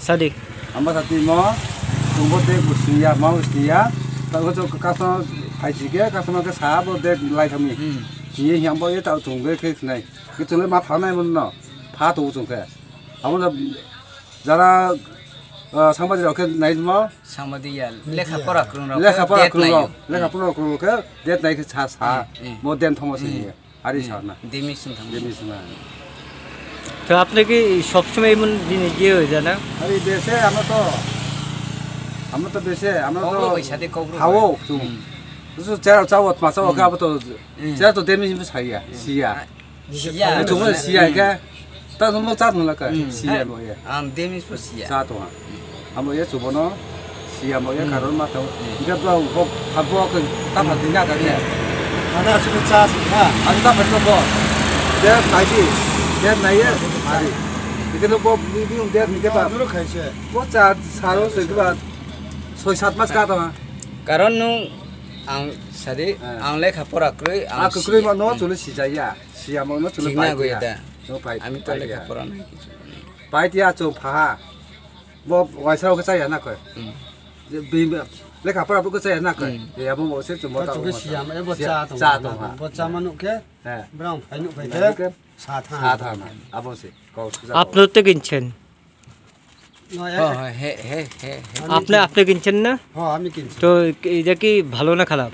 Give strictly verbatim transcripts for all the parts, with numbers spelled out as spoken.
Sadik. Amba sati mo, tungbo de kusiya, mo kusiya, ta go to customer phai chike, customer ke sa bo de lai thami. Hmm. Ye hiam bo ye ta tung be ke nai. Ke tung le ma pha nai mon no. Pha to tung ke. Amo na jara, ah, sangbaji rok ke nai mo. Sangbaji ya, lekha pora kwrwng rok. Lekha pora kwrwng rok. Lekha pora kwrwng rok ke det nai ke sa sa. Hmm, hmm. Mo den thomo se Hmm. ye. Ari Hmm. sa na. Demi sung thang. Demi sung na. তো আপনি কি সবসময় এমন জিনিস দিয়ে হয়ে যায় না? Ari bese amo to. Amo to bese, amo to. Kokro bai sade kokro Hawo bai. Chung. Hmm. Su chera chawat ma chawat Hmm. ka to. Hmm. Chera to demi sung saya, Hmm. siya. Siya. Ai, chuma siya Hmm. ka. Ta no cha no la ka. Hmm. Siya mo ya. Ang demi sung siya. Cha to ha. Amo ya chubono. Siya mo ya Hmm. karon ma to. Hmm. Ga ba bo ha bo ka ta ma dinga ka ya. Ana su cha su ha. Ang ta ma to bo. De nai di. De nai ya. Ari. Ikeno bo bi bi de ni ke ba. Duro khai se. Bo cha saro se ba. Soi sat mas ka to ha. Karon nung ang sadi, Ah. ang lekha pora kwrwi, ang Ah, kwrwi siya. Ma no Hmm. chuli sijaya. Siya mo no chuli Chingna pai goi dia. Da. No pai. Ami to pai lekha dia. Pora nai kichu. Pai dia chung pha. Bo waisa ko chaya na ko. Hmm. Je bi lekha pora ko chaya na ko. Hmm. Ya bo mo se chung mo ta. Chukwi siya ma, e bo cha tong. Cha tong ha. Bo cha manu ke. He. Brang phai nuk phai Nuk ke. Ke. Sa tha. Sa tha na. Abo se. Ko su ja. আপনি তো কিনছেন। No, হ্যাঁ, হ্যাঁ, হ্যাঁ, হ্যাঁ, হ্যাঁ। আমি আপনি, কিন- আপনি কিনছেন না? হ্যাঁ, আমি কিনছি। তো এটা কি ভালো না খারাপ?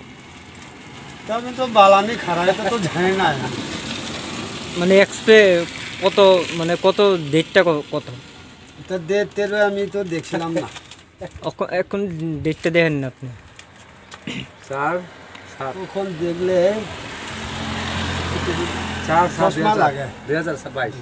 তা আমি তো বালা নি খারাপ, এটা তো জানি না আমি। মানে এক্সপে কত, মানে কত ডেটটা ক-, কত? এটা ডেট টেট আমি তো দেখছিলাম না। অখ-, এখন ডেটটা দেখেন না আপনি। চার সাত। ওখান দেখলে চার সাত চশমা দুই হাজার, লাগে। দুই হাজার বাইশ।